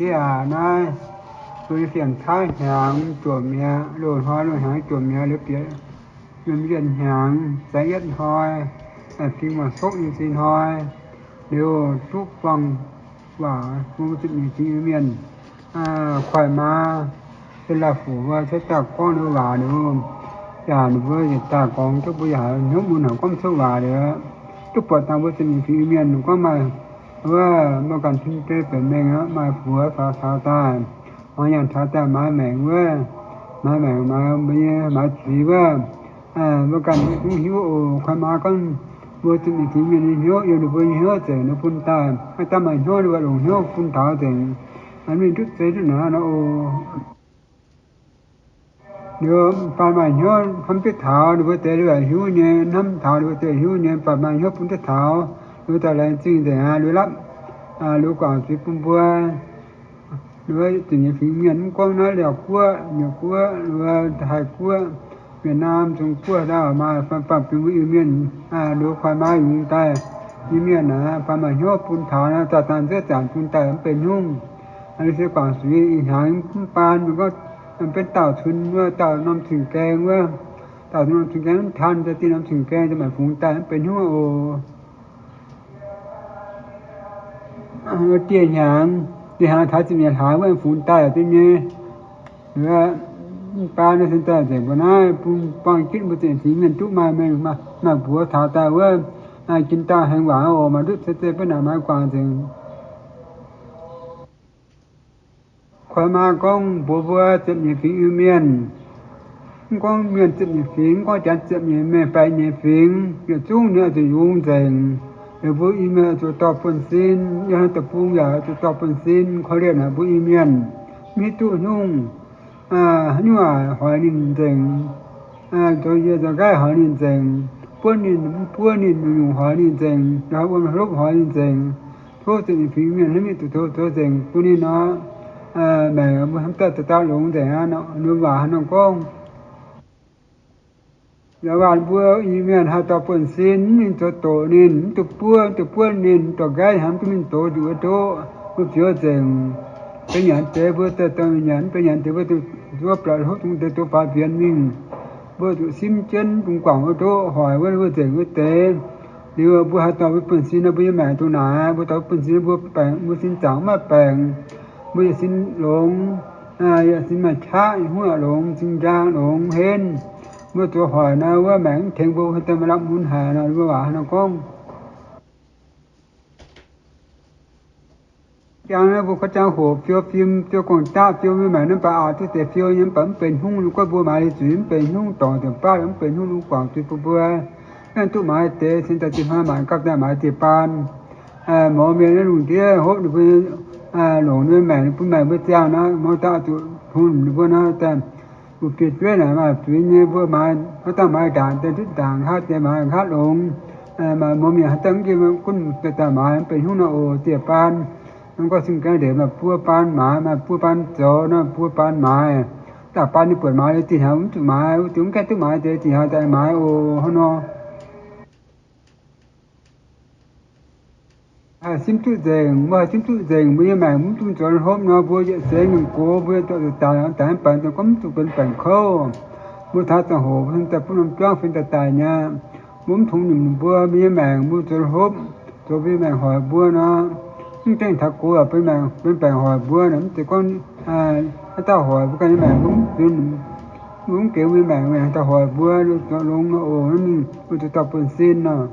Yie aac naaiv, mbuo fienx caaiv hnyangx juoqc mi'aqv, loz-hnoi loz-hnyangx juoqc mi'aqv, liuz bieqc yiem yietc hnyangx, za'yietv hnoi, fingx Waac Sokv nyei zinh hnoi, liuz duqv buangh waac bun zipv nyeic fingx Iu-Mienh, koiv maa, se la'fuc wuov cuotv daaih gorngv liuz waac liuz, yaac ninh mbuo yietc daaih gorngv duqv mbuo yaac hnyouv mun haic gorngv cuotv waac liuz, duqv buatc dangh mbuo zipv nyeic fingx Iu-Mienh gorngv maaih wuov mbuo ganh tin deix benx mengh aqv, maaih buoz faaux taux daaih, hmuangx nyaanh taux daaih maaiz maengc wuov, maaiz maengc maaiz mbuo nyei maaiz zuiz wuov, mbuo ganh zungv hiuv oc. Koiv maa gorngv mbuo zipv nyeic fingx Iu-Mienh nyei hnyouv yiem ninh mbuo nyei hnyouv nzengc, ninh bun daaih, daaih maaih hnyouv ninh mbuo longc hnyouv bun taux nzengc, mingh ndutv zeiv ndutv naaiv nor oc. Liuz baac maaih hnyouv hnamv duqv taux ninh mbuo deix, liuz hiuv nyei, hnamv taux ninh mbuo deix hiuv nyei, baac maaih hnyouv bun duqv taux, liuz daaih laengz zingh nzengc aqv, liuz lapv, liuz guangc zuiz bun mbuo. Liuz zipv nyeic fingx Mienh mv gorngv naaiv Laauv Guoqv, Nyeic Guoqv, liuz Taiv Guoqv, Yietc Naam, Zong Guoqv, ndau maaih faanh baamh gen mbuo Iu-Mienh, liuz koiv maa yungz daaih, Iu-Mienh aac, baac maaih hnyouv bun taux naaiv, daaih dangh nzuov zanc bun daaih mv benx hnyungv. Liuz se guangc zuiz ih hnyangx mv baan, mbuo gorngv benx daauh cun wuov, daauh norm cing-gaeng wuov, daauh norm cing-gaeng mv tan, daaih dieh norm cing-gaeng daaih maaih fungx daaih mv benx hnyungv oc. Dieh hnyangx, dieh hnyangx taux ziepc nyeic hlaax wuov fungx daaih duqv nyei. Mv baan naaiv se daaih nzengc mbuo naaiv bun buangh jienv mbuo zipv nyeic fingx Mienh duqv maaih mengh maaih buoz taux daaih wuov, jin dauh hengx waac oc, maaih ndutv se zeiv beiv naaic maaih guangc nzengc. Koiv maa gorngv mbuox mbuo zipv nyeic fingx Iu-Mienh, mv gorngv mienh zipv nyeic fingx, mv gorngv janx zipv nyeic mienh, baeqc nyeic fingx, yietc zungv ninh oix zuqc yungz nzengc. Liuz mbuo Iu-Mienh oix zuqc dorh buonv-sin, yiem haaix deic-bung yaac oix zuqc dorh buonv-sin, korv-lienh naaic mbuo Iu-Mienh, mv hiuv duqv nyungc, haaix nyungc aac hoiz ninh nzengc. Zoux yie zoux nqaiv hoiz ninh nzengc, buonv ninh mv buonv ninh, nyungc-nyungc hoiz ninh nzengc, lorz wuom hlopv hoiz ninh nzengc. Tov zipv nyeic fingx Mienh hnamv mingh duqv tov zoux nzengc bun ninh nor, maengc mbuo hnamv daaih dauh dauh longx nzengc aqv. Ninh waac hnangv nor gorngv. Yaac waac mbuo Iu-Mienh haih dorh buonv-sin, mv ninh zoux doqc ninh, mv duqv buov, mv duqv buonv ninh, dorh nqaiv hnamv duqv mingh doz nduqc wuov ndoqv, mbuo fioux nzengc. Benx nyanc deix mbuo daaih dorh mingh nyanc, mv benx nyanc deix mbuo zuov blaqc hopv zungv deix doz faaux mbienx mingh. Mbuo zuqc simv jienv dungx guangc wuov ndoqv, hoic wuov, wuov nzengc wuov deix. Liuz mbuo haih dorh mbuo buonv-sin nor, mbuo nyei maengc duqv naaic, mbuo dorh buonv-sin, mbuo baengc, mbuo sin zaangc mv maaih baengc, mbuo yietc sin longx, yietc sin maaih qaqv, hungh yaac longx, sin njang longx henv. Mbuo zuqc hoic nor, wuov maengc mv tengx mbuo, daaih maaih lamh mun haic nor, mbuo waac hnangv nor gorngv. Jangx naaiv mbuo gorngv jangx hoc fiou fim, fiou gong-daqv, fiou mbuo maengc naaiv baac aqc duqv deix fiou nyei, mv baac mv benx hnyungv. Gorngv mbuo maaiz zuiz mv benx hnyungv, dorngc ziepc baav mv benx hnyungv, lungh guangc zuiz bun mbuo. Naaiv duqv maaiz deix, cingx daaih zinh hnoi maaiz gapv daaih maaiz dieh baan. Mouz mienh naaiv lungh ndiev hopv ninh mbuo, longc ninh mbuo maengc, ninh bun maengc mbuo ziangh nor, mouz dauh zuqc tong ninh mbuo nor, daaih mbuo biei jueiv naaic maaih zuiz nyei, mbuo maaiz haaix dauh maaiz ndaangc daaih ndutv ndaangc, haaix deix maaiz haaix longx. Maaih mouz mienh haaix dauh mv nqemh gunv daaih maaiz, mv benx hnyungv nor oc. Dieh baan, mv gorngv cing-gaeng ndeic maaih buo baan maaiz, maaih buo baan zoux nor, buo baan maaiz. Daaih baan ninh buatc maaiz liuz, dinh hnyangx mv zuqc maaiz, wuov diuh mv gaengh duqv maaiz deix, dinh hnyangx daaih maaiz oc, hnangv nor. Haih simv duqv nzengc, mbuo haih simv duqv nzengc, mbuo nyei maengc mv dungx zoux hopv nor, mbuo yietc seix mingh gox, mbuo dorh zuqc daic, daic mv baengc, dongh gorngv mv zuqc benx baengc kouv. Mbuo taux ziangh hoc mbuo daaih bun norm juangv fen daaih daic nyei. Mbuo mv tongx nimc mbuo, mbuo nyei maengc mbuo zoux hopv, zoux mbuo nyei maengc hoic mbuo nor, mv gaengh taux gox benx baengc hoic mbuo nor, mv zeiz gorngv haaix dauh hoic mbuo ganh nyei maengc, mbuo mv gengx mbuo nyei maengc, haaix dauh hoic mbuo, zoux longx nor oc, mingh mbuo zuqc dorh buonv-sin nor.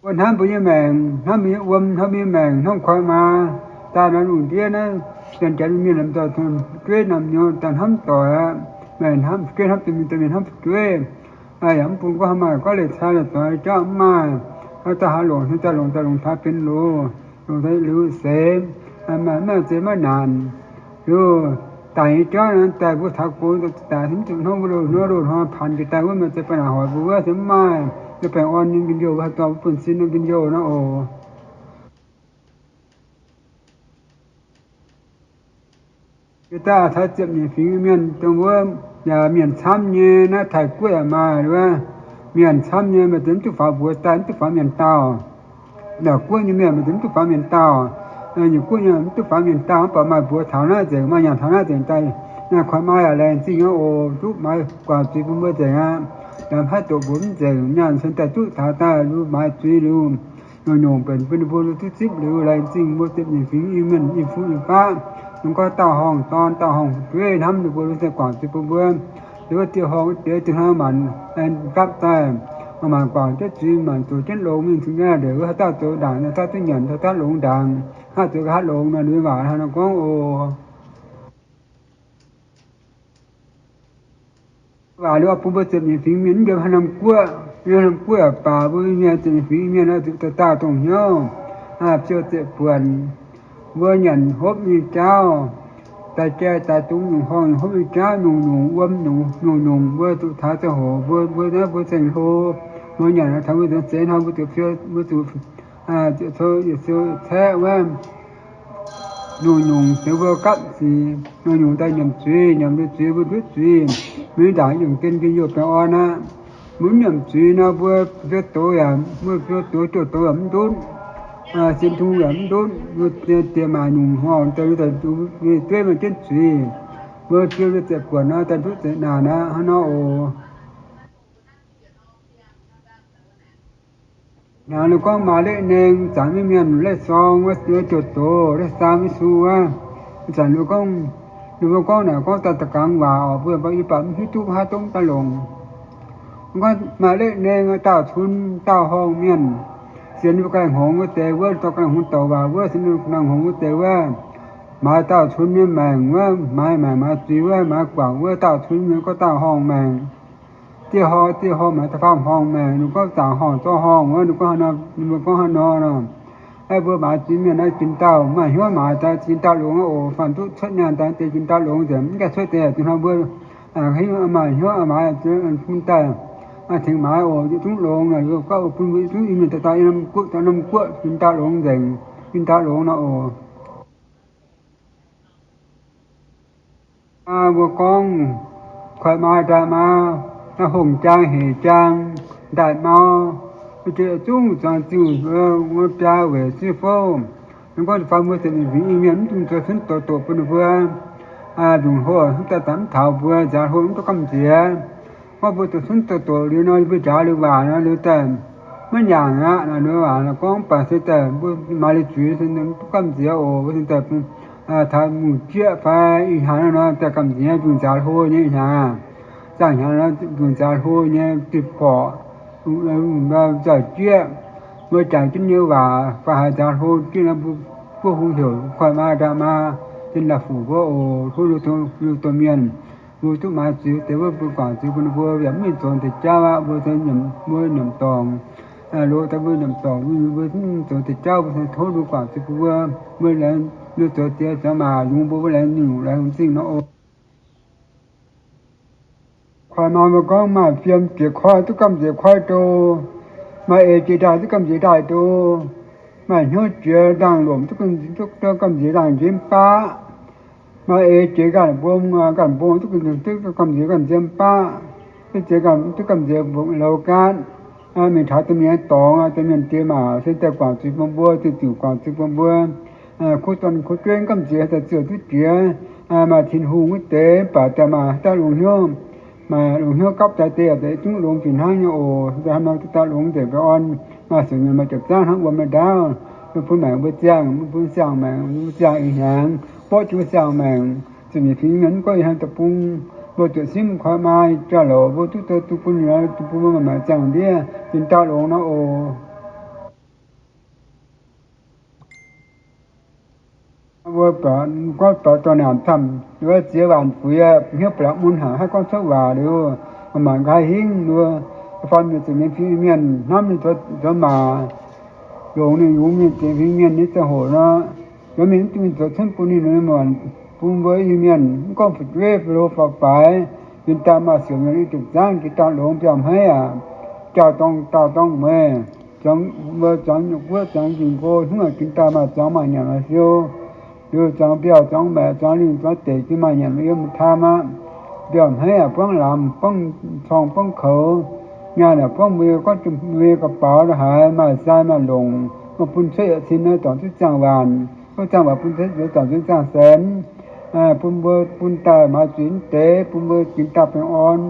Mbuo hnamv mbuo nyei maengc, hnamv mbuo nyei wuom, hnamv mbuo nyei maengc, hnamv koiv maa. Daaih nor lungh ndiev naaiv, janx-janx mienh lomh nzoih fu'jueiv naamh nyouz daaih hnamv doic aqv. Meih hnamv fu'jueiv, hnamv deix mienh, deix mienh hnamv fu'jueiv. Yaac mv bun gorngv haaix maaih gorngv leiz cai leiz doix jauv mv maaih. Haaix dauh haih longc, haaix dauh longc, daaih longc taux benx loz, longc taux liuz seix, maaih maiv zeiz maiv naanc. Liuz, daic nyei jauv naaiv daaih mbuo taux gox daaih mv zuqc hnangv mbuo loz-hnoi loz-hnoi paanx njiec daaih wuov, maaih zeiz ba'nanc hoic mbuo wuov se mv maaih. Yie baengh orn nyei njien-youh, wuov haih dorh mbuo buonv-sin nyei njien-youh nor oc. Yie daaih taux ziepc nyeic fingx mienh dongh wuov, yaac mienh camv nyei, naaiv Taiv Guoqv yaac maaih wuov, mienh camv nyei, maaih deix mv duqv faaux mbuox daaih, mv duqv faaux mienh daauh. Naaic guoqv nyei mienh maiv duqv faaux mienh daauh. Nyungc guoqv nyei mv duqv faaux mienh daauh, mv baac maaih mbuox taux naaiv nzengc, maaih nyanc taux naaiv nzengc daaih. Naaiv kuaaiv maaih yaac laengz zingh aqv oc. Duqv maaiz guangc zuiz bun mbuo nzengc aqv. Yaac mv haih doqc mbuox mv nzengc, nyaanh cun daaih duqv taux daaih, lu maaiz zuiz liuz, nyungc-nyungc benx bun ninh mbuo lu duqv zipv liuz, laengz zingh mbuo ziepc nyeic fingx Iu-Mienh Iu-Fun Iu-Faqv. Ninh gorngv dauh horngh dorn, dauh horngh fu'jueiv hnamv ninh mbuo, lu daaih guangc zuiz bun mbuo. Liuz wuov dieh horngh wuov deix zinh hnoi maanc gapv daaih, maanc guangc jienv zuiz, maanc zoux jienv longx mingh, cingx nyei ndeic wuov haaix dauh zoux ndaangc, haaix dauh duqv nyanc, haaix dauh longx ndaangc, haaix zoux haaix longx nor, ninh waac hnangv nor gorngv oc. Waac liuz oix bun mbuo ziepc nyeic fingx mienh mv njien haaix norm guoqv, haaix norm guoqv yaac baac, mbuo mienh ziepc nyeic fingx mienh oix zuqc daaih dauh dongh hnyouv, fiou ziepc buonc. Mbuo nyanc hopv nyei jauv, daaih jai daaih dungz nyungc horngh nyungc hopv nyei jauv, nyungc-nyungc wuom nyungc-nyungc, mbuo zuqc taux ziangh hoc mbuo, mbuo naaiv mbuo saeng-hlo, mbuo nyanc taux mbuo nzuonx seix hnoi mbuo zuqc fiou, mbuo zuqc ziouc cou yietc siou caeqv wuov, nyungc-nyungc deix mbuo gapv sic, nyungc-nyungc daaih nyiemc zuiz, nyiemc liuz zuiz mbuo ndutv zuiz, mingh ndaangc yungh gen njien youh baengh orn aqv. Mbuo mv nyiemc zuiz nor mbuo fiou doz yaac, mbuo fiou doz jouh doz yaac mv ndutv, sin tungh yaac mv ndutv, mbuo diex maac nyungc horngh daaih, mbuo dueiv maiv jienv zuiz, mbuo fiou ziepc buonc nor daaih ndutv zeqc naanc aqv hnangv nor oc. Hnyangx ninh gorngv maaih leqv neng, zanc maiv mienh leqv sorng wuov, jouh doz leqv saam Yesu wuov. Zanc ninh gorngv, ninh mbuo gorngv naaic gorngv daaih da'gangx waac oc, mbuo yie baac mv hiuv duqv haaix dongh daaih longc. Gorngv maaih leqv neng, dauh cun dauh horngh mienh, sienx ninh mbuo ganh hngongx wuov deix wuov, dorh ganh hngongx douc waac wuov, sienx ninh mbuo ganh hngongx wuov deix wuov, maaiz dauh cun nyei maengc wuov, maaiz maengc maaiz zuiz wuov, maaiz guangc wuov, dauh cun mienh gorngv dauh horngh maengc. Dieh horngh, dieh horngh maaiz da'faam horngh maengc, ninh gorngv zaangc horngh zorqv horngh wuov, ninh gorngv haaix nor, ninh mbuo gorngv haaix nor nor. Aeqv, mbuo maaiz zuiz mienh naaiv jiex dauh maaih hnyouv maaiz daaih jiex dauh longx aqv oc. Faanh duqv cuotv nyaanh daaih deix jiex dauh longx nzengc, mv gaengh cuotv deix, jiex hnoi mbuo haaix nyungc maaih hnyouv maaih bun daaih tengx maaiz oc. Yietc zungv longx, gauh bun mbuo yietc zungv Iu-Mienh dauh dauh yiem norm guoqv, norm guoqv jiex dauh longx nzengc, jiex dauh longx nor oc. Mbuo gorngv koiv maa, ndaaih maa, hongh jaang, hec jaang, ndaaih mau, mbuo zungv zuangx ziuh wuov biaa weic zuiv fouv. Ninh gorngv fai mbuo ziepc nyeic fingx Iu-Mienh mv dungx zoux cunv doqc doqc bun ninh mbuo, mbiungc hlo mv daaih mv taux mbuo, nzaaux hlo mv duqv gamh nziex. Gorngv mbuo zoux cunv doqc doqc liuz nor, mbuo njaaux liuz waac nor, liuz daaih maiv nyaangc aqv. Naaiv waac gorngv baac se daaih mbuo maaih liuz zuiz se mv duqv gamh nziex oc. Mbuo se daaih taux mungz jieqv fai ih hnyangx nor daaih gamh nziex, mbiungc nzaaux hlo nyei ih hnyangx aqv. Zaangh hnyangx nor mbiungc nzaaux hlo nyei diuh porqc, nzaaux jieqv, mbuo jangx jienv nyei waac fai haaix nzaaux hlo jienv nor, mbuo buov hung heuc koiv maa, ndaaih maa, jiex la'fuc mbuo oc. Tov lu domh mienh, mbuo duqv maaiz zuiz deix wuov, mbuo guangc zuiz bun ninh mbuo, yaac mv mingh zoux deix jauv aqv. Mbuo nyiemc, mbuo nyiemc dorngc, loz daaih mbuo nyiemc dorngc, mbuo mv zoux deix jauv, mbuo tov mbuo guangc zuiz bun mbuo, mbuo laengz, mbuo zoux diex zoux maac yungz mbuo, mbuo laengz nyungc laengz zingh nor oc. Koiv maa mbuo gorngv maaih fiem jiex koiv duqv gamh nziex koiv ndo, maaih eix jiex ndaaih duqv gamh nziex ndaaih ndo, maaih hnyouv jiex ndaangh lomc duqv gamh nziex ndaangh nziex baqv, maaih eix jiex ganh mbong, ganh mbong duqv gamh nziex ganh nziex baqv, duqv jiex ganh duqv gamh nziex mbong louz gaatv. Mingh taux domh mienh dorngx, domh mienh diex maac se daaih guangc zuiz bun mbuo, diuh diuc guangc zuiz bun mbuo. Kuv dorn kuv jueiv gamh nziex daaih ziouc duqv jiex, maaih Tin-Hungh wuov deix, mv baac daaih maaih haaix dauh longx hnyouv, maaih longx hnyouv gapv daaih deix, daaih zungv longx fih hnangv nyei oc. Daaih hnangv nor duqv daaih longx nzengc baengh orn, maaih sienx mienh maaih jepc zaangv hnangv wuom nyei ndaauv, mbuo bun maengc mbuo ziangh, mbuo bun siang-maengc mbuo ziangh ih hnyangx, borqv jienv mbuo siang-maengc, ziepc nyeic fingx mienh mv gorngv ih hnyangx deic-bung, mbuo zuqc simv koiv maa jauv-louc, mbuo duqv daaih duqv bun, bun mbuo maaih maengc ziangh ndiev, jiex dauh longx nor oc. Mbuo gorngv baaux dorh naanc camv, wuov ziex waanc fuix, hnyouv ba'laqc mun haic, haih gorngv cuotv waac liuz, mangc nqa'haav hingv, mbuo faan mienh zuqc mienh fingx mienh hnamv ninh zoux maac, longx ninh yungz mienh, ziex fingx mienh nyei ziangh hoc nor, yaac mingh mv dungx zoux cunv bun ninh, bun mbuo Iu-Mienh mv gorngv fu'jueiv, filo, faaux-faix, jiex daaih maaih siouc mienh i jepc zaangv, jiex daaih longx mbiauh hmeiv aac, jaax dorngh daauh dorngh mueiz, zuangx mbuo zuangx nyuoqc guoqv zuangx nqingh nqo hnyouv jiex daaih maaih zuangx maaih nyanc maaih siou, liuz zuangx mbiauh zuangx maeqc zuangx lingh zuangx deic jiex maaih nyanc maaih yiem taa aqv. Mbiauh hmeiv aac buangv lamz buangv corng buangv koux, nyaanh aac buangv muiz, gorngv muiz ga'baux haaix maaih sai maaih longc, Bun cuotv yietc cin nor, dorngc zunv ziangh waanc. Cuotv ziangh waanc bun cuotv nzuonx, dorngc zunv ziangh saenx. Bun mbuo, bun daaih maaiz zuiz mv deix, bun mbuo ginx dauh baengh orn.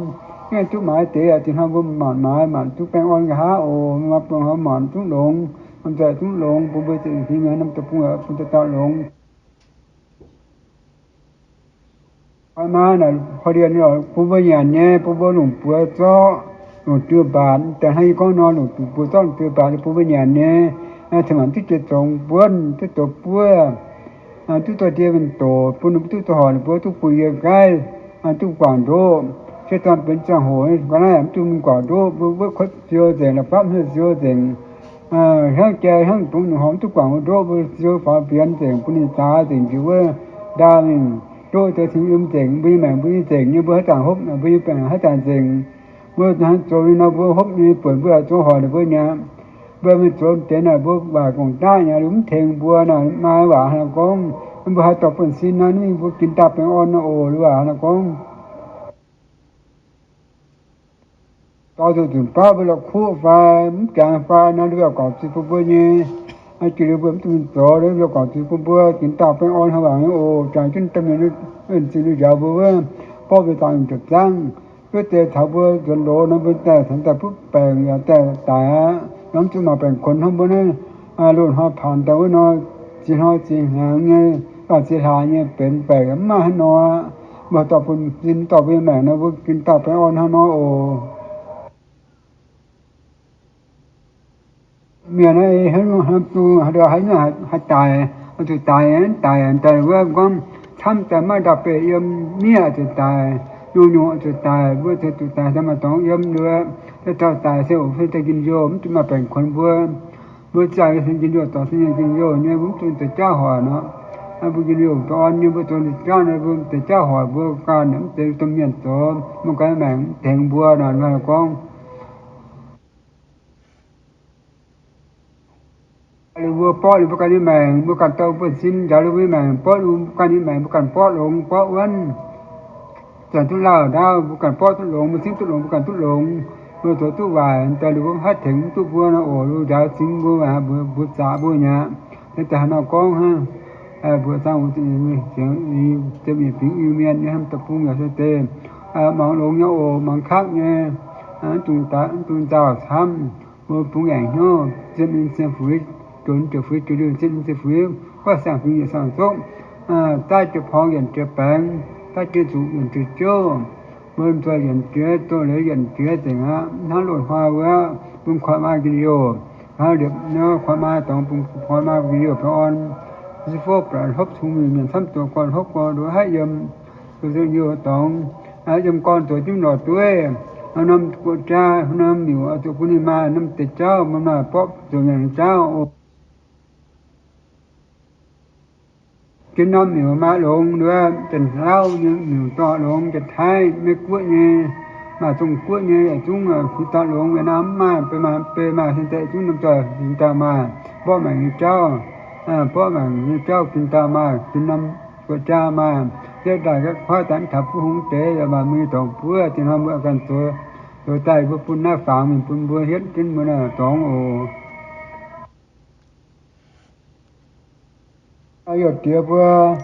Mv duqv maaiz deix, ih hnoi mbuo maanc maaiz, maanc duqv baengh orn nqa'haav oc. Mbuo maaiz buangh haaix maanc zungv longx, maanc nzoih zungv longx, bun mbuo zieqc fingx mienh norm deic-bung yaac bun dauh dauh longx. Maa naaic, korv-lienh bun mbuo nyanc nyei, bun mbuo longc buoz zorqv longc diuh mbaatc. Daaih hnangv yie gorngv nor, longc buoz zorqv longc diuh mbaatc bun mbuo nyanc nyei. Cin-maanc duqv jiex zongx buonv, duqv zoux buov, duqv dorh ndie mienh doqc, bun ninh mbuo duqv zoux horc, ninh mbuo duqv guix yie nqaiv, duqv guangc ndoqv. Se dorn benx ziangh hoc, ga'naaiv mv duqv mingh guangc ndoqv, mbuo wuov kuotv siou nzengc, la'fapv hnyouv siou nzengc. Hnyouv jai hnyouv dungz, ninh horpc mv duqv guangc wuov ndoqv, mbuo siou faaux fienx nzengc, bun ninh zaaix nzengc njiec wuov ndaam mingh. Ndoqv deix cingx yiem nzengc, mbuo nyei maengc mbuo nyei nzengc nyei, mbuo haaix zanc hopv naaic mbuo nyei baengc haaix zanc nzengc. Mbuo haaix zanc zoux liuz nor, mbuo hopv nyei buonc mbuo yaac zoux hoic ninh mbuo mi'aqv. Mbuo mingh zoux deix naaic, mbuo waaic gong-daqv nyei, mv tengx mbuo naaic, maaih waac hnangv naaic gorngv, mbuo haih dorh buonv-sin nor, ninh mbuo ginx dauh baengh orn nor oc, waac hnangv naaic gorngv. Dorh zuqc nzunc baav mbuo la'kuqv fai mv jangx fai nor, ninh mbuo guangc zuiz bun mbuo nyei. Jiex liuz mbuo mv dungx zoux, ninh mbuo guangc zuiz bun mbuo, ginx dauh baengh orn hnangv waac nyei oc. Jangx jienv domh mienh zinh njaaux mbuo wuov, borqv mbuo zaangc nyungc ziepc zangv. Wuov deix taux mbuo nzuonx loz nor, mbuo daaih caux daaih butv baengc yaac daaih daic aqv. Nor mv zuqc mangc baengc kuonx hnangv mbuo naaiv loz-hnoi paanx daaih wuov nor, ziex hnoi ziex hnyangx nyei, ziex hlaax nyei benx baengc mv maaih haaix nor aqv. Mbuo dorh buonv-sin dorh mbuo nyei maengc nor, mbuo ginx dauh baengh orn hnangv nor oc. Mienh naaiv hnangv duqv haaix nyungc haih daic, zuqc daic, daic daaih wuov gorngv camv daaih maiv ndau-beih yiem, miev zuqc daic, nyungc-nyungc zuqc daic, mbuo zuqc daic daaih maaih dorngx yiem nduov, daaih daaih se oc, se daaih njien-youh, mv zuqc maaih baengc kuonx mbuo. Mbuo ziangh se njien-youh dorngx se njien-youh nyei, mbuo mv zuqc deix jauv hoic nor. Mbuo njien-youh dorn nyei, mbuo zoux deix jauv nor, mbuo deix jauv hoic mbuo ganh, mv zeiz domh mienh zoux, mbuo ganh maengc mv tengx mbuo nor, gorngv. Liuz mbuo borqv liuz mbuo ganh nyei maengc, mbuo ganh dorh buonv-sin njaaux liuz mbuo nyei maengc, borqv liuz mbuo ganh nyei maengc, mbuo ganh borqv longx borqv wuonv. Zanc duqv lauh ndaauv, mbuo ganh borqv duqv longx, mbuo cingv duqv longx, mbuo ganh duqv longx. Mbuo zoux duqv waaic daaih, liuz mbuo haiv tengx mv duqv mbuo nor oc, liuz njaaux cingx mbuo, mbuox zaqc mbuo mi'aqv. Daaih haaix nor gorngv hnangv, mbuox zangh wuov ziepc nyeic fingx Iu-Mienh nyei, hnamv deic-bung yaac se deix mangc longx nyei oc, mangc kaqv nyei, mv dungx nzaaux camv. Mbuo bungx ngaengc hnyouv, zien ninh zien fuix, jonx jiex fuix, jiex liuz zien ninh zien fuix, guov siang-fingx yietc siang-zopv, daaih jiex porngx yienc jiex baengx, daaih jiex zuqc yienc jiex jouv. Mbuo nzoih yienc jiex, doz-leiz yienc jiex nzengc aqv. Hnangv loz-hnoi wuov, bun koiv maa njien-youh, hnangv liepc nor koiv maa dorngx, bun koiv maa njien-youh baengh orn. Se fov baac hlopv cong-mengh mienh camv, zoux gorn hlopv gorn nduov haiv yiem, zoux njien-youh dorngx, yiem gorn zoux jienv lorz dueiv, norm guoqv jaa, norm miuc, zuqc bun ninh maaih norm deix jauv, maaih borqv zuqc mienh jauv oc. Jiex norm miuc maaih longx nduov, Janx-Lauv nyei miuc dorh longx, Janx-Taiv, Meiv-Guoqv nyei, maaih Zong-Guoqv nyei, yietc zungv fingx dorh longx. Việt Nam mv maaih, beiv maaih, beiv maaih, sin deix zungv norm zoih fingx dauh maaih, mborqv maengc nyei jauv, mborqv maengc nyei jauv fingx dauh maaih, fingx norm guoqv jaa maaih, yietv ndaaih yietv koiv daaih mv taux buv hungh deix yaac maaih, mbuo nyei dorngx buov. Dinh hnoi mbuo ganh zoux, zoux daaih mbuo bun naaiv fangx mingh bun mbuo hietv jienv mbuo naaiv dorngx oc. Youh diex mbuo,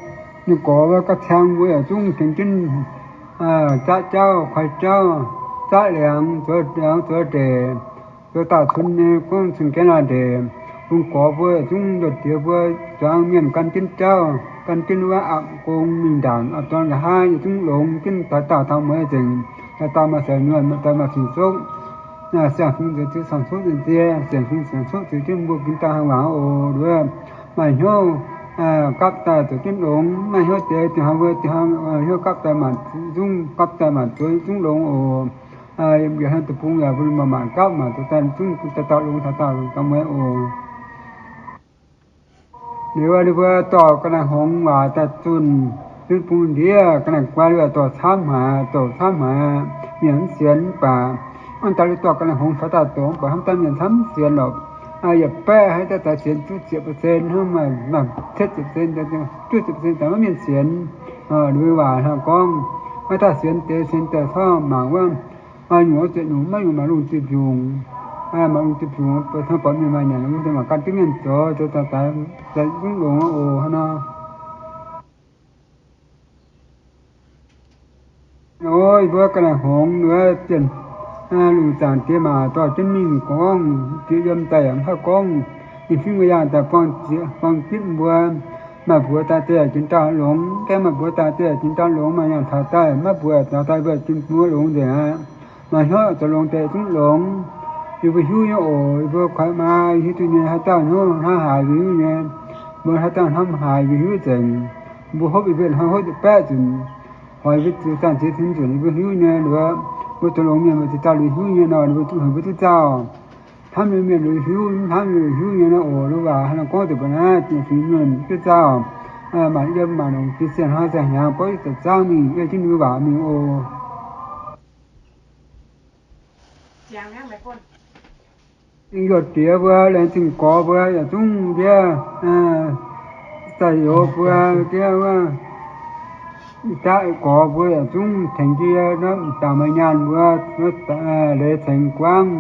ninh gorx wuov ga'ciang mbuo yaac zungv tengx jienv zaqv jauv, koi jauv, zaqv liangx, zoux liangx zoux ndeic, zoux dauh cun nyei gorngv cun jienv naaiv ndeic. Bun gorx mbuo yaac zungv youh diex mbuo zuangx mienh gan jienv jauv, gan jienv wuov apc gong mingh ndaangc, apc dorn nqa'haav yietc zungv longx jienv, dauh dauh taux mueiz nzengc, dauh dauh maaih seix nyuonh, dauh dauh maaih cing-nzogv. Siang-fingx zoux ziux cang-nzogv nzie, siang-fingx cang-nzogv ziux jienv mbuo ginx dauh hnangv waac oc. Nduov maaih hnyouv gapv daaih zoux jienv longx, maaih hnyouv deix dinh hnoi mbuo dinh hnoi hnyouv gapv daaih maanc zungv, gapv daaih maanc zoux zungv longx oc. Yiem njiec hnangv deic-bung yaac mbuo maaih maanc gapv maanc zoux daaih zungv dauh dauh longx, dauh dauh longx daaih mueiz oc. Liuz ninh mbuo dorh ga'naaiv hngongx waac daaih zunh, zunh bung ndiev ga'naaiv guai liuz dorh camv haic, dorh camv haic, mienh mv sienx mv baac. Hnangv daaih liuz dorh ga'naaiv hngongx faaux daaih doqc mv baac hnamv daaih mienh camv mv sienx lorqc. Yietc baeqv haaix daaih, daaih sienx juov ziepc percent hnangv, maaih tetv ziepc percent, juov ziepc percent daaih maiv mienh sienx. Liuz waac hnangv gorngv, maiv daaih sienx deix, sienx daaih corc mangc wuov, maaih nyungc oix zuqc nyungc, maiv nyungc mangc lungh zuqc nyungc. Maaih lungh duih biungc, buatc mienh maaih nyanc, mbuo mangc ganh duqv mienh zoux, zoux daaih daaih zungv longx oc. Hnangv nor. O, yie mbuo ga'naaiv hngongx wuov zienh, lungh zaangc diex maac dorh jienv mingh gorngv, diex yiem daaih yaac mv haih gorngv, ninh fingx mbuo yangh daaih buang gitv mbuo. Maaih mbuox daaih deix yaac jiex daaih longx, gaengh maaih mbuox daaih deix yaac jiex daaih longx, maaih nyanc taux daaih maiv mbuox daaih daaih mbuo jiex mbuo longx nzengc aqv. Maaih hnyouv zoux longx deix zungv longx. Yie mbuo hiuv nyei oc. Yie mbuo koiv maa hiuv duqv nyei, haaix dauh hnyouv hnamv haaix mbuo hiuv nyei. Mbuo haaix dauh hnamv haaix mbuo hiuv nzengc. Mbuo hopv yie mbuo hnamv hopv deix baeqv nzunc. Hoic mbuo zuqc zaangh ziex cin nzunc yie mbuo hiuv nyei. Mbuo zoux longx mienh mbuo ziex dauh liuz hiuv nyei nor, mbuo duqv heuc mbuo duqv zaauh. Hnamv nyei mienh liuz hiuv, hnamv nyei liuz hiuv nyei nor oc. Luo waac hnangv nor gorngv deix mbuo naaiv, ziex fingx mienh duqv zaauh. Maanc yiem maanc longc jiex zienh hnoi ziangh hnyangx, borqv yietc zauc zaangv mingh, ei jienv luo waac mingh oc. Zingh youh diex mbuo, laengz zingh gorx mbuo yaac zungv ndiev, daaih youz mbuo ndiev wuov, daaih gorx mbuo yaac zungv tengx jienv yie, dangc meih nyaanh mbuo, leiz cengx guangv,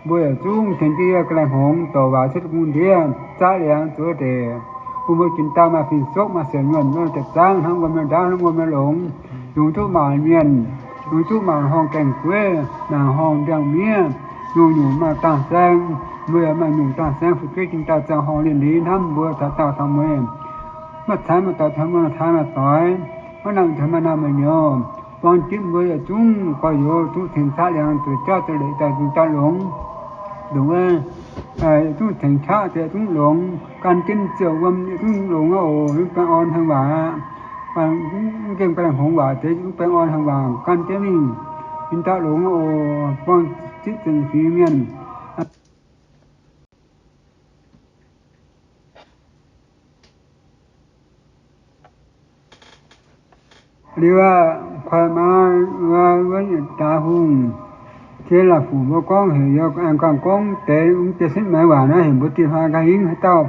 mbuo yaac zungv tengx jienv yie ga'naaiv hngongx douc waac cuotv bung ndiev zaqv liangx zuov ndeic, bun mbuo jiex daaih maaih fing-soqv maaih siouc nyuonh, maaih deix zaangv hnangv wuom nyei ndaauv, hnangv wuom nyei longx, yungz duqv maanc mienh, yungz duqv maanc horngh gaengh gueiv, maanc horngh ndiangx-miev, nyungc-nyungc maaih dangh saeng, mbuo yaac maaih nyungc dangh saeng fu'jueiv jiex daaih ziangh horngh lienh liz hnamv mbuo taux daauh taux mueiz. Maiv cai maaih doix, taux mueiz maaih cai maaih doix, maiv nangh taux maaih nangh maaih nyouz, buang jitv mbuo yietc zungv gorx-youz zungv tengx caqv liangx zueiz jauv zueiz leiz daaih zungv daaih longx. Longx wuov, yietc zungv tengx qaqv deix zungv longx, gan jienv ziouc wuom yietc zungv longx aqv oc. Mv baengh orn hengx waac aqv. Mv nqemh ga'naaiv hngongx waac deix mv baengh orn hengx waac gan jienv mingh, ninh daaih longx aqv oc. Buang zitv zengc fingx mienh. Liuz aqv, koiv maa wuov, wuov daaih hungh, jiex laaix fuc mbuo gorngv heuc yie aengx ganh gorngv deix mv deix sitv maengx waac naaiv heuc mbuo dieh hnoi nqa'hingv haaix dauh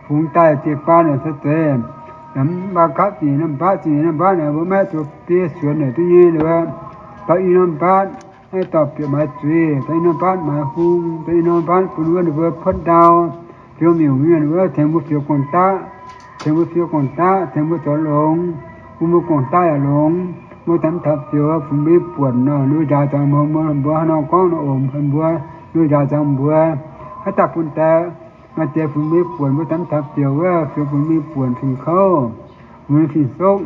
fungx daaih jiex baan naaic se zeiz. Mv baac gapv zingh norm mbaatv, zingh norm mbaatv naaic mbuo maiv zuqc diev suonx naaic duqv nyei liuz, daaih i norm mbaatv, dorh bieqc maaiz zuiz, daaih i norm mbaatv maaiz hung, daaih i norm mbaatv bun wuov ninh mbuo puotv ndau, fioux miuc mienh wuov tengx mbuo fioux gong-daqv, tengx mbuo fioux gong-daqv, tengx mbuo zoux longx, bun mbuo gong-daqv yaac longx, mbuo daaih mv taux fioux funx mbuo nyei buonc nor, ninh mbuo njaaux ziangx mbuo, mbuo haaix nor gorngv nor, mbuo ninh mbuo njaaux ziangx mbuo, haaix dauh bun deix maaih deix funx mbuo nyei buonc, mbuo daaih mv taux fioux wuov, fioux funx mbuo nyei buonc fingx kouv, funx fingx soqv.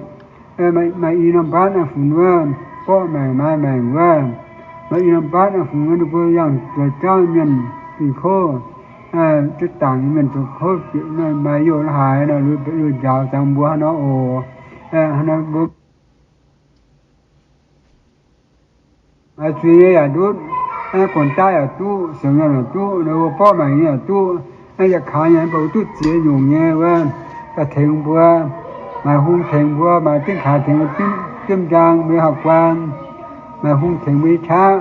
Maaih i norm mbaatv naaiv funx wuov, borqv maengc maaih maengc wuov, maaih i norm mbaatv naaiv funx wuov ninh mbuo yangh zueiz jauv mienh fingx kouv, duqv dangc mienh zuqc kouv, maaih youh haaix nor, ninh njaaux ziangx mbuo haaix nor oc. Haaix nor mbuo maaiz zuiz nyei yaac ndutv, gong-daqv yaac duqv, siouc nyei yaac duqv, ninh mbuo borqv maengc nyei yaac duqv, yietc kaaix nyei mv baac duqv ziex nyungc nyei wuov, daaih tengx mbuo, maaiz hung tengx mbuo, maaiz diqv kaaix tengx mbuo, diqv njang mbuo nyei hauv-guaan, maaiz hung tengx mbuo nyei qaqv,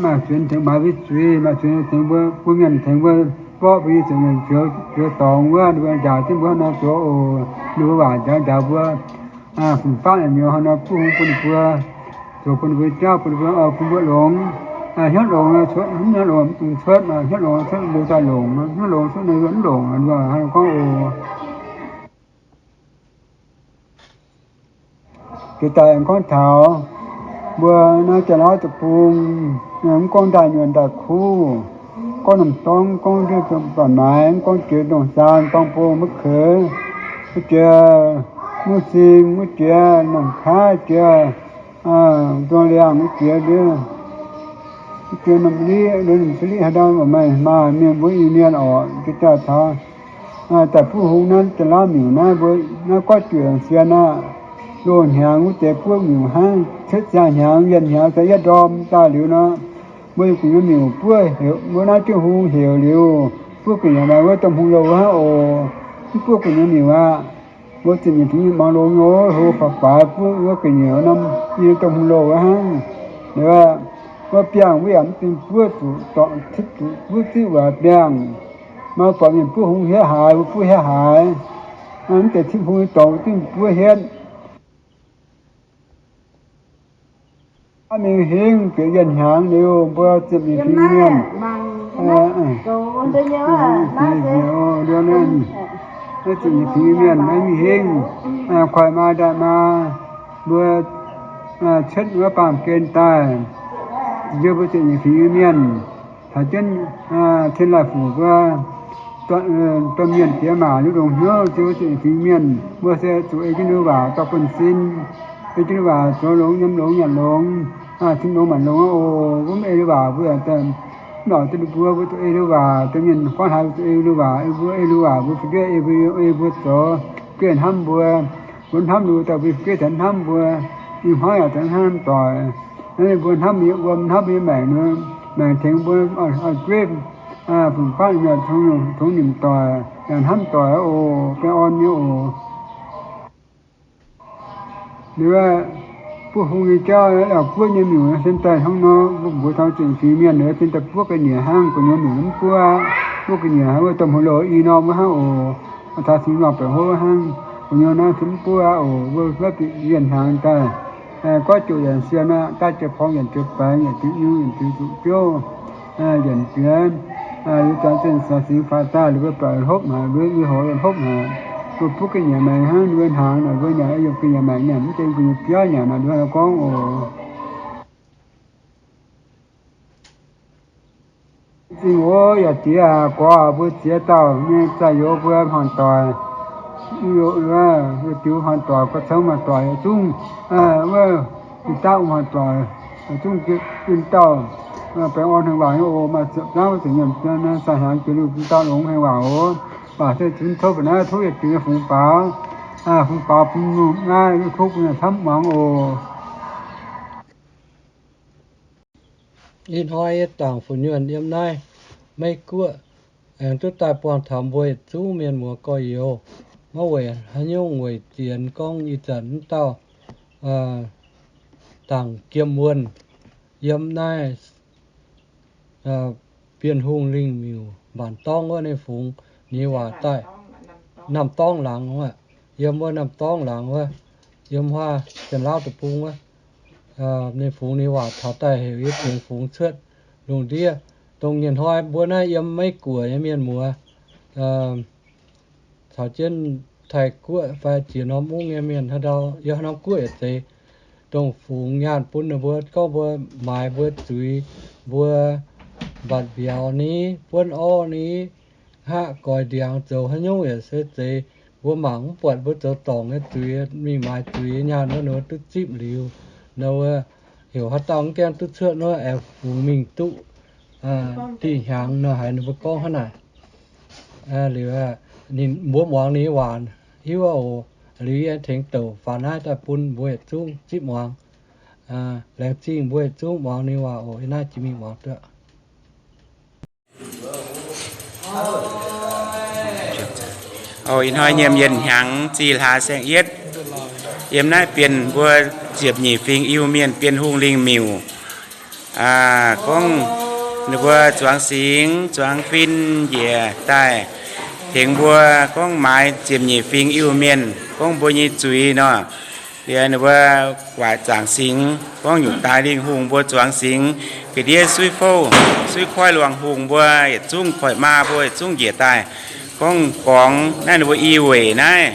maaiz zuiz tengx, maaiz mbuo zuiz, maaiz zuiz tengx mbuo, bun mienh tengx mbuo, borqv mbuo nyei zuiz, zuiz dorngx wuov, ninh mbuo njaaux jienv mbuo haaix nor zoux oc. Ninh mbuo waac njaaux njaaux mbuo, fun-faqv naaic nyouz haaix nor buov hung bun ninh mbuo, zoux bun ninh mbuo jauv, bun ninh mbuo, bun mbuo longx. Hnyouv longx cuotv, hnyouv longx mv dungx cuotv, hnyouv longx cuotv mbuo daaih longx, hnyouv longx cuotv ninh mbuo mv longx, ninh mbuo hnangv nor gorngv oc. Jiex daaih aengx gorngv taux mbuo naaiv Janx-Lauv deic-bung, mv gorngv ndaaih nyuonh ndaaih kuv, gorngv norm dorngx, gorngv ndiev baac maaiz, mv gorngv jiex ndongc saan, dorng bung, maiv keix, wuov jiex Muv Sing, wuov jiex Namh Kaav, jiex Nzuangx Liangh, wuov jiex ndiev, wuov jiex Namh Liqv, ndiev Namh Liqv haaix ndau maaih maaih mienh mbuo Iu-Mienh oc, jiex daaih taux daaih buov hung naaiv Janx-Lauv miuc naaiv, mbuo naaiv gorqv jueic sienx aqv. Loz-hnyangx wuov deix buov miuc hnangv, cietv ziangh hnyangx, yienh hnyangx daaih yietv ndorm daaih liuz nor, mbuo gu'nyuoz miuc buov heuc, mbuo naaiv jienv hung heuc liuz, buov gu'nyuoz maaih wuov domh hung louh hnangv oc. Mv buov gu'nyuoz miuc aqv. Mbuo zinh nyeic fingx mangx longx nyei, hlo faaux baaix buov wuov gu'nyuoz norm i domh hung louh hnangv. Wuov biangh wuov yaac mv dungx buov zuqc dorngc, cipv zuqc buov zipv waac biangh. Maaih buatc mienh buov hung hietv haaix, mbuo buov hietv haaix. Mv deix cipv hung nyei dorngx mv dungx buov hietv. Mingh hingv bieqc yienh hnyangx liuz, mbuo ziepc nyeic fingx mienh, ziepc nyeic fingx mienh mingh hingv, koiv maa daaih maa, mbuo cuotv wuov baamh gen daaih, njoux mbuo ziepc nyeic fingx mienh, caux jienv Tin Laih Fuc mbuo domh mienh diex maac liuz longc hnyouv njoux mbuo ziepc nyeic fingx mienh, mbuo se zuqc ei jienv ninh waac dorh buonv-sin, ei jienv ninh waac zoux longx, yiem longx nyanc longx, sin longx maanc longx aqv oc. Mbuo mv ei ninh waac mbuo yaac mv lorz duqv ninh mbuo. Mbuo zuqc ei ninh waac, domh mienh gorngv haaix mbuo zuqc ei ninh waac. Mbuo ei ninh waac mbuo fu'jueiv ei mbuo, ei mbuo zoux, fu'jueiv hnamv mbuo. Mbuo hnamv ninh mbuo daaih, mbuo fu'jueiv cingx hnamv mbuo. Ih hnoi yaac cingx hnamv doic. Naaiv mbuo hnamv mbuo nyei wuom, hnamv mbuo nyei maengc, maengc tengx mbuo oix jueiv fun-faqv tongx nimc doic, yaac hnamv doic oc. Baengh orn nyei oc. Liuz, buov hung nyei jauv, la'guoqv nyei miuc, sin daaih hnangv nor, mbuo taux ziepc fingx mienh, sin daaih buov ga'nyiec hnangv, gu'nyuoz miuc mv buov, buov ga'nyiec hnangv, wuov domh hu loh i norm wuov hnangv oc. Taux singx lorngh baeqc hov wuov hnangv, gu'nyuoz naaiv sin mv buov oc. Mbuo wuov bieqc yienh hnyangx daaih, gorqv joqc yienc sien aqv, daaih jiex porng yienc jiex baengx, yienc jiex iu, yienc jiex zuqc biouv, yienc jiex yie zanc zinh caux singx faaux daaih, ninh mbuo baeqc hlopv haic, mbuo yie hoz hlopv haic. Mbuo buov ga'nyiec maengc hnangv, ninh mbuo hnaangx naaic, mbuo nyanc yiem ga'nyiec maengc nyanc, mv zeiz gu'nyuoz biauv nyanc naaic, ninh mbuo gorngv oc. Zingh oc, yaac ziex aac, gorx aac, mbuo ziex dauh nyei zaaih youz mbuo hmuangx doic, diuh hmuangx doic, gorx cou hmuangx doic yietc zungv, wuov ih dauh hmuangx doic yietc zungv, yinh dauh baengh orn hengx waac nyei oc. Maaih ziepc zangv wuov ziepc nyeic zangv, saah hnyangx jiex liuz yinh dauh longx hengx waac oc. Waac se zunv tov mbuo naaiv tov yietc diuh nyei fungx faaux, fungx faaux bun naaiv YouTube nyei camv muangx oc. Ih hnoi yie dangc fu'nyuonh yiem naaiv Meiv Guoqv aengx duqv daaih buangh taux mbuo yietc zungv mienh muoz gorx-youz. Maiv weic haaix nyungc, weic zienx gorngv ih zanc mv dauh dangc jiem wuonh yiem naaiv Bienh Hungh Lingh Miuc mbaanc dorngv wuov ninh fungx ninh waac daaih. Namh dorngv laangz wuov, yiem wuov namh dorngv laangz wuov, yiem huaav Janx-Lauv deic-bung wuov, ninh fungx ninh waac taux daaih heuc yie tengx fungx cuotv lungh ndiev. Dongh nyei hnoi mbuo naaiv yiem Meiv Guoqv nyei mienh muoz caux jienv Taiv-Guoqv fai jiex norm mungv nyei mienh haaix ndau, yiem haaix norm guoqv yaac zeiz, dongh fungx nyaanh bun ninh mbuo, gorngv mbuo maaiz mbuo zuiz, mbuo mbatc mbiauz ni, buonv orv ni, hngaqv goix ndiangx zoux haaix nyungc yaac se zeiz, mbuo mangc mv buatc mbuo zoux dorngc nyei zuiz, mingh maaiz zuiz nyei nyaanh wuov, ninh mbuo duqv zipv liuz, ninh mbuo heuc haaix dauh mv gaengh duqv cuotv wuov aengx fungx mingh duqv diuh hnyangx nor, haiz ninh mbuo gorngv hnangv naaic. Liuz ninh mbuo muangx ninh nyei waac hiuv oc. Liuz yie tengx douc faaux naaiv daaih bun mbuo yietc zungv zipv muangx. Laengz zingh mbuo yietc zungv muangx ninh waac oc. Yie naaiv jiex mingh muangx duqv. Oc, ih hnoi nyiemc yienh hnyangx zih hlaax saeng-yietv, yiem naaiv Bienh mbuo ziepc nyeic fingx Iu-Mienh, Bienh Hungh Lingh Miuc. Gorngv ninh mbuo zuangx singx zuangx fin njiec daaih tengx mbuo gorngv maaiz ziepc nyeic fingx Iu-Mienh gorngv mbuo nyei zuiz nor. Liuz ninh mbuo guaaic zaangc singx gorngv nyutc daaih Lingh Hungh mbuo zuangx singx, ga'ndiev suiv fouv suiv koiv luangh hungh mbuo yietc zungv, koiv maa mbuo yietc zungv njiec daaih gorngv gorngx naaiv ninh mbuo i weic naaiv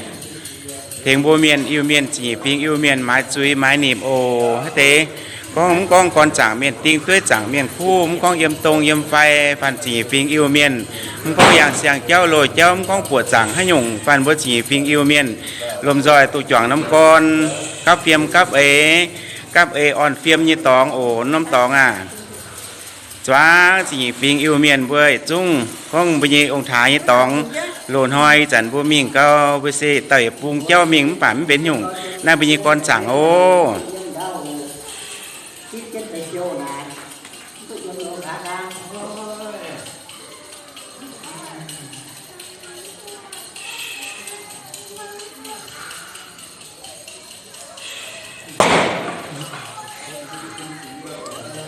tengx mbuo mienh Iu-Mienh, ziepc nyeic fingx Iu-Mienh maaiz zuiz maaiz nimc oc. Haaix deix gorngv mv gorngv gorn zaangc mienh, ding dueiv zaangc mienh kuv, mv gorngv yiem dong yiem fai, fanh ziepc nyeic fingx Iu-Mienh, mv gorngv yangh siang-jauv loz-jauv, mv gorngv buoqc zaangc haaix nyungc, fanh mbuo ziepc nyeic fingx Iu-Mienh lomh nzoih duqv juangc norm gorn gapv fiem gapv eix, gapv eix orn fiem nyei dorngx oc. Norm dorngx aac, zuangx ziepc nyeic fingx Iu-Mienh mbuo yietc zungv gorngv mbuo nyei ong-taaix nyei dorngx. Loz-hnoi ih zanc mbuo mingh gau, mbuo se dauh yietc bung jauv mingh mv baac mv benx nyungc, naaiv mbuo nyei gorn zaangc oc.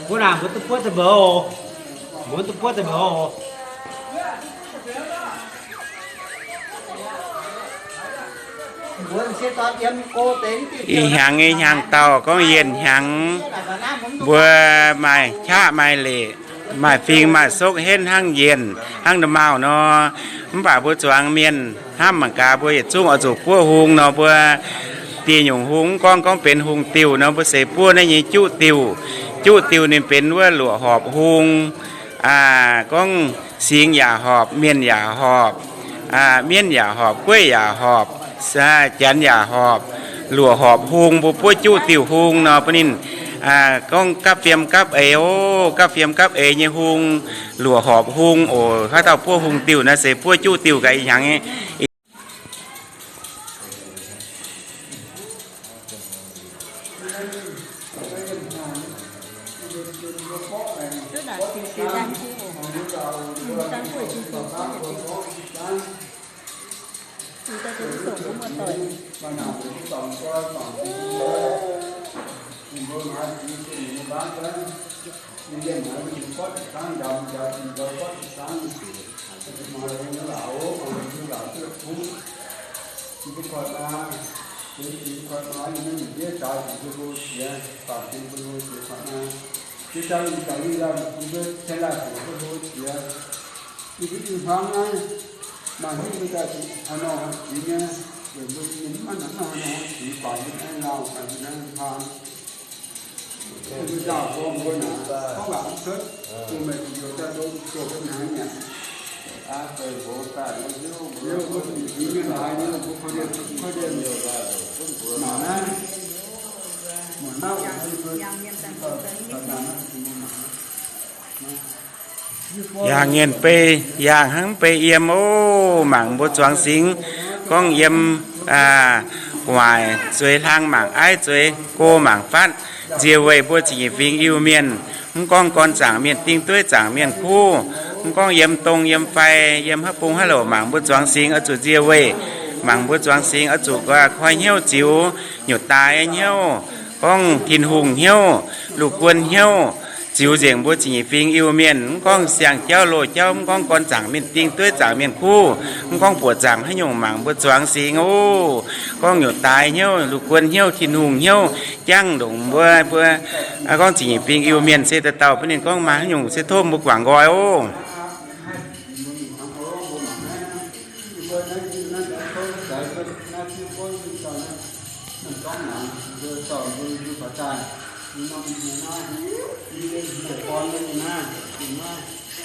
Mbuo naaic mbuo duqv buov deix mbuo oc. Mbuo duqv buov deix mbuo oc. Ih hnyangx ih hnyangx dauh gorngv yienh hnyangx, mbuo maaih qaqv maaih leic, maaih fing maaih sokv henv hnangv yienh hnangv nda'maauh nor. Mv baac mbuo zuangx mienh hnamv mangc gaax, mbuo yietc zungv oix zuqc buov hung nor, mbuo dieh nyungc hung mv gorngv, gorngv benx hungh diuh nor, mbuo seix buov naaiv nyei juqv diuh. Juqv diuh ninh benx wuov luoqc horpc hung. Gorngv singx yaac horpc, mienh yaac horpc, mienv yaac horpc, gueiv yaac horpc, janx yaac horpc, luoqc horpc hung, mbuo buov juqv diuh hung nor bun ninh. Gorngv gapv fiem gapv eix oc, gapv fiem gapv eix nyei hung, luoqc horpc hung oc. Haaix dauh buov hung diuh naaiv se buov juqv diuh gaax ih hnyangx. Maaih hingv mbuo daaih haaix nor haaix jiex nyei, weic mbuo nyei mv maaih haaix nor haaix jiex, guangc mbuo naaiv lauh, guangc mbuo naaiv mpaan. Mbuo nzaaux gorngv mbuo naaic, gorngv waac mv cuotv, bun meih zuqc heuc daaih ndoqv zoux ga'naaiv mi'aqv. Aa, fei nqox daaih nor, Ziouv, mbuo zuqc jiex mienh haaix nyungc, mbuo korv-lienh, korv-lienh mangc naaiv, mangc naaiv, yangh mienh bei, yangh hnangv bei yiem oc. Mangc mbuo zuangx singx, gorngv yiem gu'nguaaic zueiz hlang mangc aiv, zueiz go mangc fatv, nzie weih mbuo ziqc nyeic fingx Iu-Mienh. Mv gorngv gorn zaangc mienh ding, dueiv zaangc mienh kuv, mv gorngv yiem dong yiem fai, yiem haaix bung haaix louc, mangc mbuo zuangx singx oix zuqc nzie weih. Mangc mbuo zuangx singx oix zuqc koi hnyouv ziux, nyutc daaix hnyouv, gorngv Tin-Hungh hnyouv, lungh guon hnyouv, ziux nzengc mbuo ziqc nyeic fingx Iu-Mienh. Mv gorngv siang-jauv loz-jauv, mv gorngv gorn zaangc mienh ding, dueiv zaangc mienh kuv, mv gorngv buoqc zaangc haaix nyungc, mangc mbuo zuangx singx oc. Gorngv nyutc daaix hnyouv, lungh guon hnyouv, Tin-Hungh hnyouv, jangv ndongc mbuo, mbuo gorngv ziqc nyeic fingx Iu-Mienh se dauh dauh bun ninh gorngv maaih haaix nyungc se tov mbuo guangc nqoi oc.